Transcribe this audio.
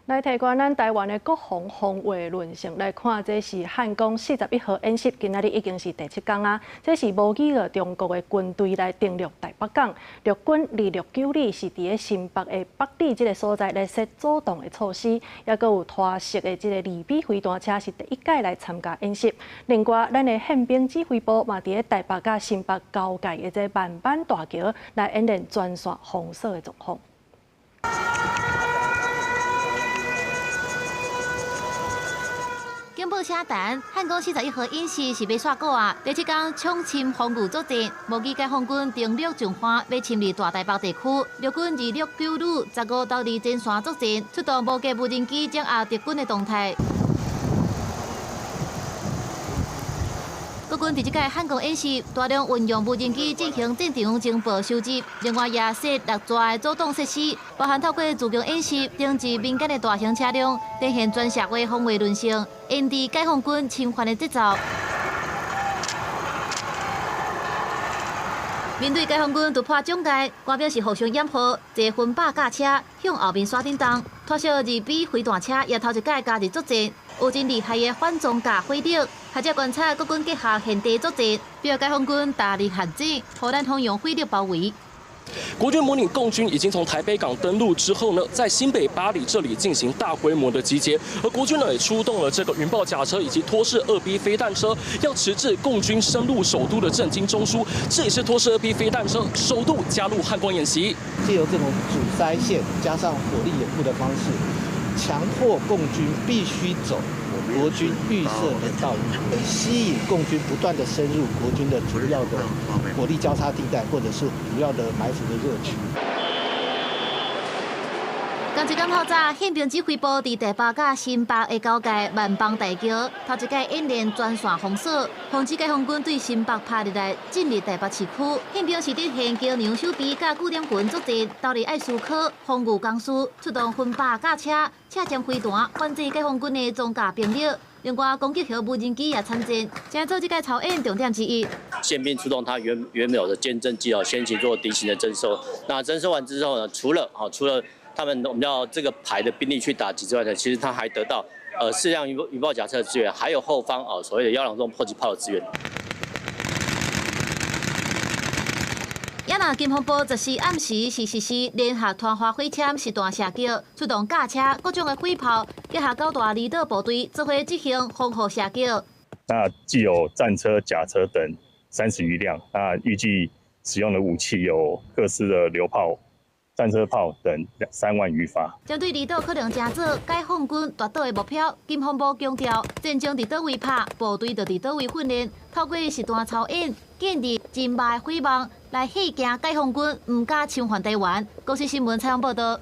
來提懸咱台灣的國防防衛論述來看，這是漢光41號演習，今仔日已經是第七工啊。這是模擬了中國的軍隊來登陸台北港，陸軍26九旅是佇咧新北的北里這个所在來設阻擋的措施，抑閣有拖式的這个2B 飛彈車是第一屆來參加演習。另外，咱的憲兵指揮部嘛佇咧台北佮新北交界的這萬板大橋來演練專線封鎖的狀況。警報聲彈，漢光41號演習是欲煞過啊！第七工闖深防禦作戰，模擬解放軍登陸進犯，欲侵入大台北地區。陸軍269旅15投入前線作戰，出動無架無人機掌握敵軍的動態。國軍佇這屆漢光演習，大量運用無人機進行戰場情報收集，另外也設六座的阻擋設施，包含透過自強演習，登記民間的大型車輛，展現全社會防衛韌性，應對解放軍侵犯的節奏。面對解放軍突破警戒，官兵是互相掩護，坐分百架車向後面山頂動，拖小2B 飛彈車也頭一擺加入作戰，有真厲害的反裝甲火力。學者觀察國軍結合現地作戰，比如解放軍大力限制，予咱通用火力包圍。國軍模擬共軍已經從台北港登陸之後呢，在新北八里這裡進行大規模的集結，而國軍呢也出動了這個雲豹甲車以及拖式2B 飛彈車，要遲滯共軍深入首都的政經中樞。這也是拖式2B 飛彈車首度加入漢光演習，借由這種阻塞線加上火力掩護的方式，強迫共軍必須走國軍預設的道路，吸引共軍不斷的深入國軍的主要的火力交叉地帶，或者是主要的埋伏的熱區。仝一工透早，憲兵指揮部佇台北佮新北的交界萬邦大橋，頭一擺演練專線封鎖，防止解放軍對新北拍入來進入台北市區。憲兵是佇現橋梁守備佮據點群作戰，投入愛斯科防禦工事，出動分百架車、車箭飛彈，反制解放軍的裝甲兵力。另外，攻擊型無人機也參戰，成做這屆操演重點之一。憲兵出動他原有的監偵機哦，先行做敵情的偵搜。那偵搜完之後呢，除了他們我們要這個排的兵力去打擊之外呢，其實他還得到適量雲豹甲車的支援，還有後方啊所謂的120迫擊炮的支援。也若金防部14暗時是實施聯合團花火簽實彈射擊，出動甲車各種的火炮，結合九大離島部隊做伙執行防護射擊。那既有戰車、甲車等30餘輛，那預計使用的武器有各式的榴炮、戰車炮等3萬餘發。針對離島可能成做解放軍奪島的目標，金防部強調，戰爭佇佗位拍，部隊就佇佗位訓練，透過實彈操演，建立真密的火網，來嚇驚解放軍，毋敢侵犯台灣。公視新聞採訪報導。